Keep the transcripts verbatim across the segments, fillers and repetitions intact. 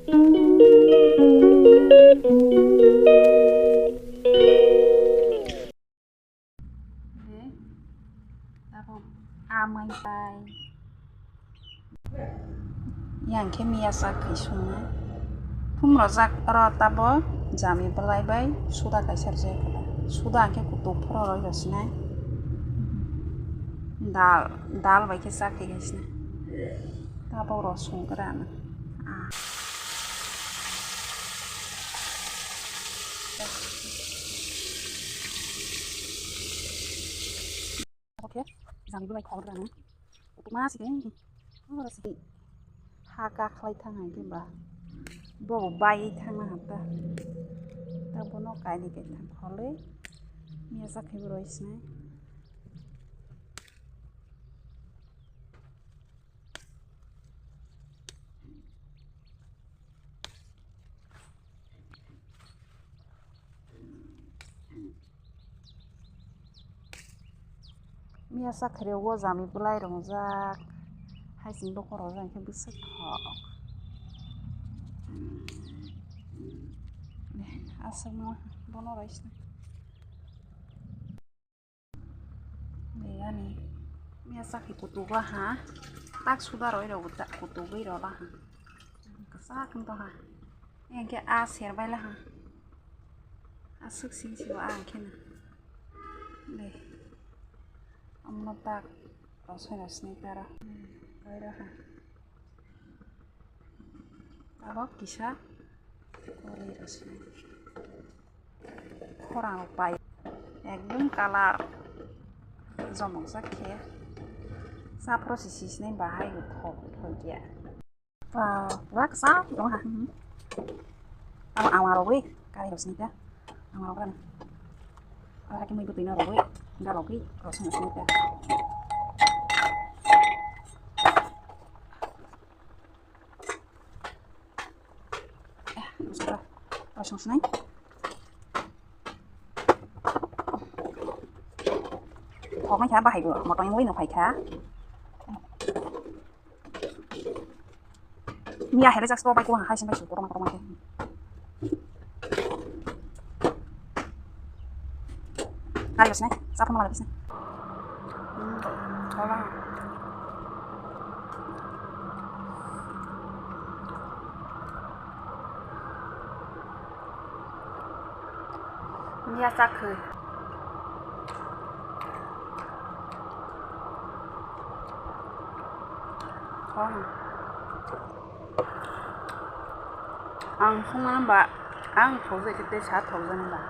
Abo amai bai. Yang khe miya sak khe swngnai. Phumrojak oro tabo jami bwlai bai suda kaisa rwjak. Suda hwnkhe kutuk phuru rwi rw sinai. Dal, dal bai khe sak khe sinai. Tabo rw songkra na. Ah. Oke, jang bwlai khok rani. Kutuk ma sike. Oro sike. Ha ka khlai thang hai khe ba. Bo bai thang na hapta. Ta bono kaini ke thang khole. Miya sa khe roi sinai. Miya sakhareo o jami bwlai rongjak, haising bokhorok jang khe bwswk thok. Aswkno bono raisna. Ani miya sakhi kutugo ha, tak suda roi rok kutugwi rola ha, kwchak wng tong ha, engkhe a serbai la ha, aswk sing sio a khe na, de, omo tak rosoi rosni tara, roi rok ha. Abo kisa kwrwi rw se. Khorang rok pai ekdom colour jomokjak khe. Saphuru se sisnai bahai bo thok thok ya. Ah, pura kwcham tong ha. Abo ama rogwi kari rw sini ta. Ama rok rani. Abo hakhe mui bwtwi no rogwi, da rogwi rw sini sini ta. Thok nai kha bahai bo motom wngwi no phai kha. Miya hele jak sto bai ko hai sin bai su kotorma kotorma khe. Kari rw sinai, saphang mala rw sinai. Miya chakhwi. Ang songma hwnba, ang thokjai khe tei sa thokjani ba.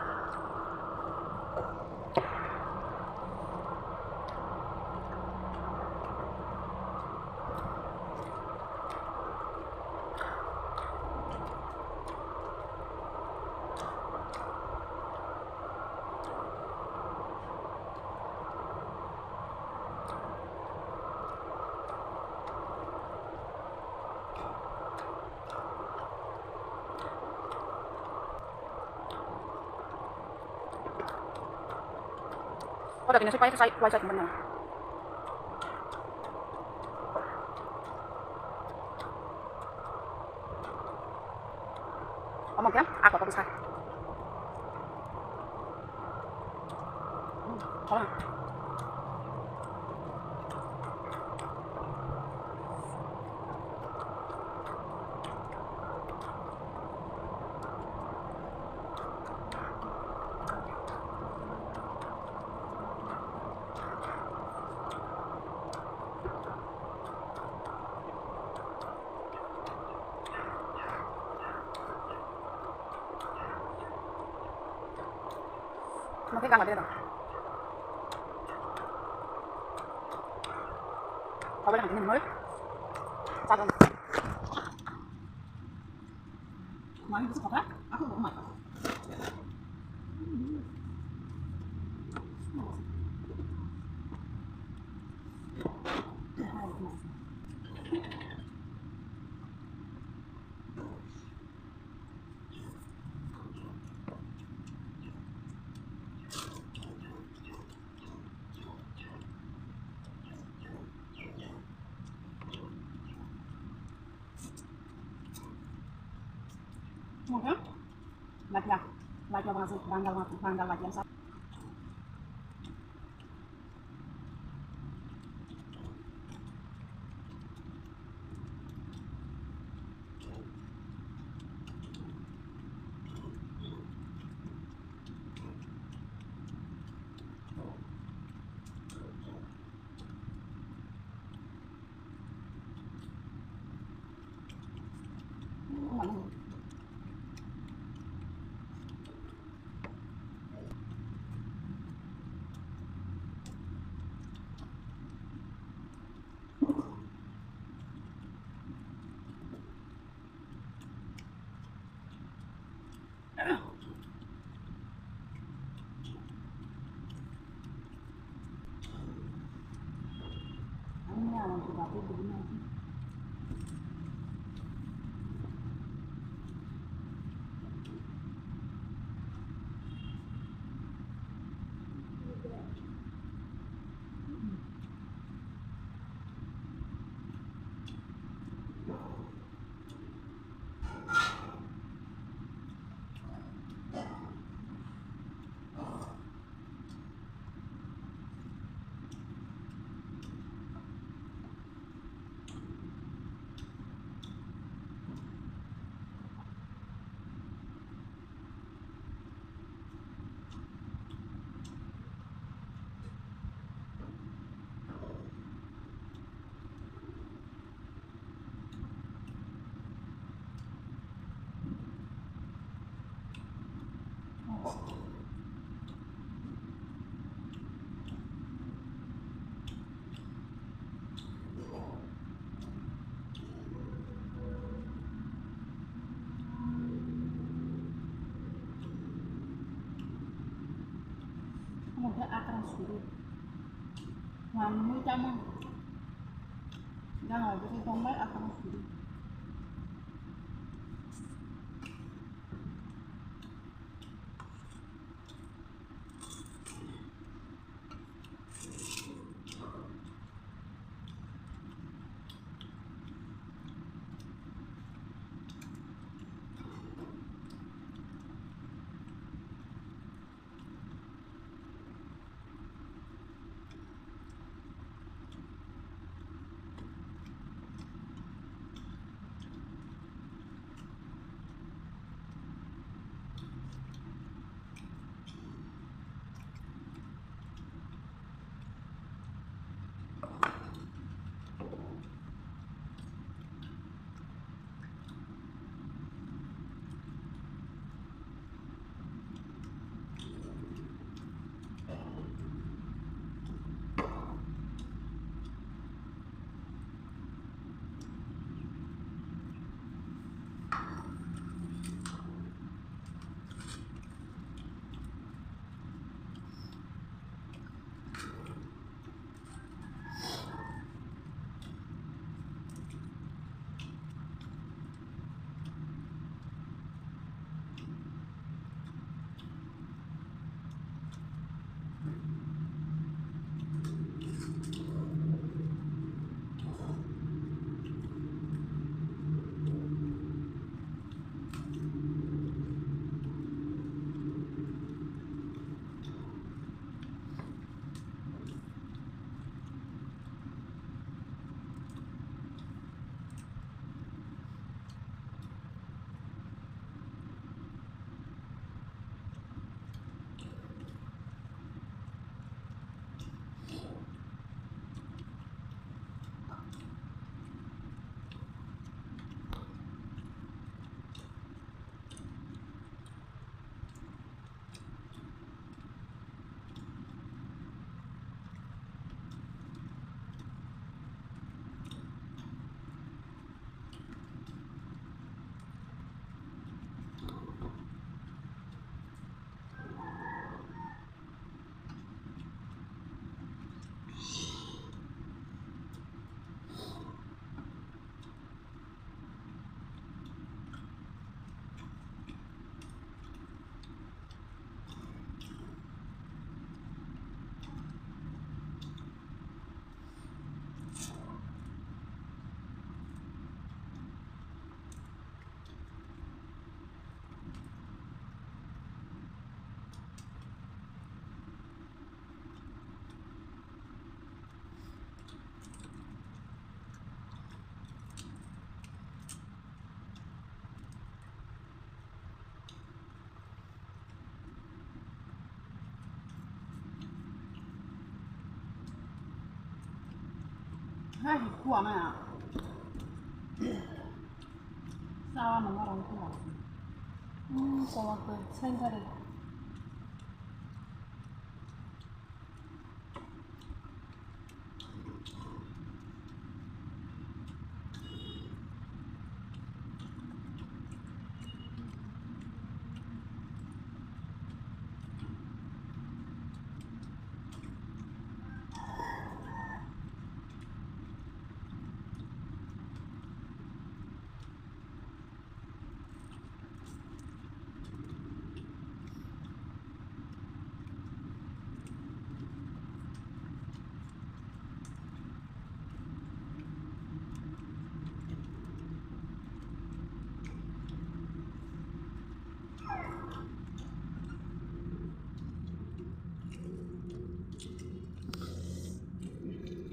Pada kini sai sai kuai sai kembali. Omo khe a kotor bwsa. Mungkin kan ada dong. Kau bilang ini mul. Cakung. Mami bisa kota? Aku mau makan. Mungkin, lagi ya, lagi ya, masuk bandar, bandar lagi ya. Omo khe akra suru. Manwi tamo. Jang bai bwsai tongbai akra suru. Ai, kuana ya. Sawa mama rong kuana. Hmm, sawa ke, sengkare.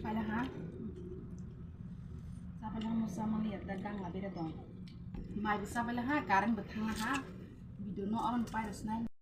Pala ha. Sapala mo samang liya da gang la bera dong. Mai bi sapala ha, karang betang ha. Video no orang pai rasnai.